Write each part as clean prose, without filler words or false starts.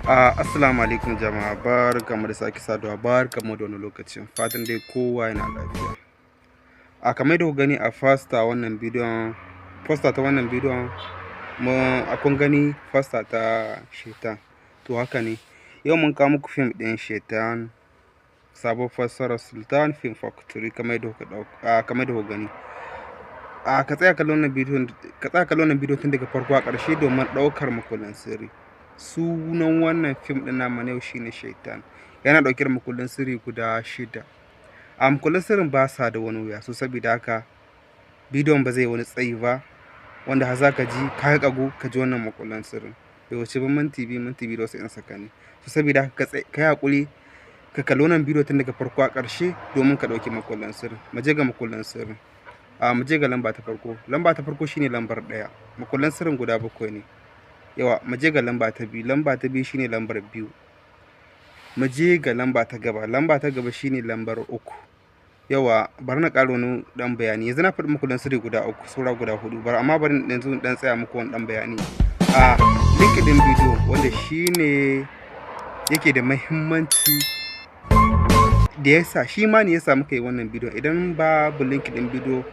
Assalamu alaikum jama'a, barkamu da sake saduwa, barkamu da wani lokacin, fatan dai kowa yana lafiya. A kamar da ku gani a fasta wannan bidiyon, poster ta wannan bidiyon mu a kun gani fasta ta Shaitan. To haka ne, yau mun kawo muku fim ɗin Shaitan, sabon fassarar Sultan Film Factory, kamar da kuka kamar da kuka gani. A ka tsaya kallon wannan bidiyon, ka tsaya kallon wannan bidiyon tun daga farko a ƙarshe domin ɗaukar makullan sirri. Sunan wannan fim ɗin namu na yau shine Shaitan. Yana ɗauke da makullan sirri guda 6. A makullan sirrin ba sa da wani wuya, so saboda haka bidiyon ba zai wani tsayi ba, wanda har za ka ji ka ƙagu ka ji wannan makullan sirrin. Bai wuce ba minti 2, minti 2 da wasu 'yan sakanni. So saboda haka ka yi haƙuri ka kalli wannan bidiyo tun daga farko a ƙarshe domin ka ɗauki makullan sirrin. Mu je ga makullan sirrin. A mu je ga lamba ta farko. Lamba ta farko shine lambar 1. Makullan sirrin guda 7 ne. Yawa, mu je ga lamba ta 2. Lamba ta 2 shine lambar 2. Mu je ga lamba ta gaba. Lamba ta gaba shine lambar 3. Yawa, bari na ƙara wani ɗan bayani. Yanzu na faɗi makullan sirri guda 3, saura guda 4. Bari amma bari yanzu in ɗan tsaya muku wani ɗan bayani. A link ɗin bidiyo wanda shine yake da muhimmanci da yasa shi ma ne yasa muka yi wannan bidiyon. Idan babu link ɗin bidiyo,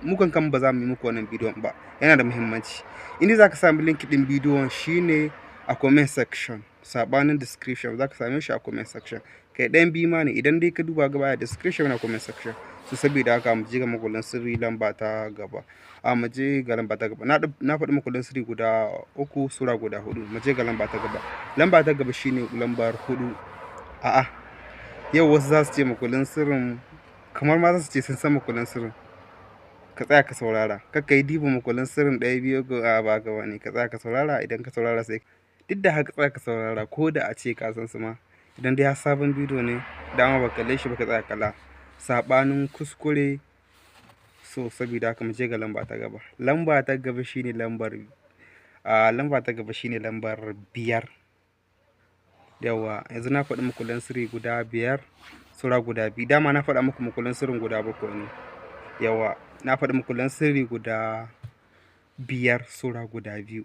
mu kan ba za mu yi muku wannan bidiyon ba. Yana da muhimmanci. Inda za ka sami link ɗin bidiyon shine a comment section. Saɓanin description, za ka same shi a comment section. Kai ɗayan biyu ma ne, idan dai ka duba gaba a description na comment section. So saboda haka mu je ga makullan sirri lamba ta gaba. A mu je ga lamba ta gaba. Na faɗi makullan sirri guda 3, saura guda 4. Mu je ga lamba ta gaba. Lamba ta gaba shine lambar 4. A'a. Yau wasu za su ce makullan sirrin, kamar ma za su ce sun san makullan sirrin. Ka tsaya ka saurara. Kar ka yi diba makullan sirrin 1, 2, 3, a'a ba haka ba ne. Ka tsaya ka saurara, idan ka saurara sai duk da haka tsaya ka saurara ko da a ce ka san su ma. Idan dai har sabon bidiyo ne, dama ba ka kalle shi ba, ka tsaya kalla. Saɓanin kuskure. So saboda haka mu je ga lamba ta gaba. Lamba ta gaba shine lambar, a lamba ta gaba shine lambar 5. Yawa, yanzu na faɗi makullan sirri guda 5, saura guda 2. Dama na faɗa muku makullan sirrin guda 7 ne. Yawa, na faɗi makullan sirri guda 5, saura guda 2.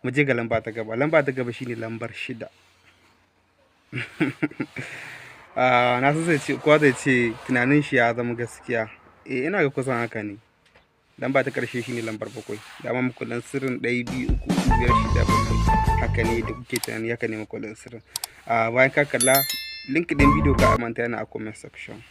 Mu je ga lamba ta gaba. Lamba ta gaba shine lambar 6. A na san zai ce, kowa zai ce tunanin shi ya zama gaskiya. Eh, ina ga kusan haka ne. Lamba ta ƙarshe shine lambar 7. Dama makullan sirrin 1, 2, 3, 4, 5, 6, 7. Haka ne da kuke tunani, haka ne makullan sirrin. A bayan ka kalla link ɗin bidiyo, ka manta yana a comment section.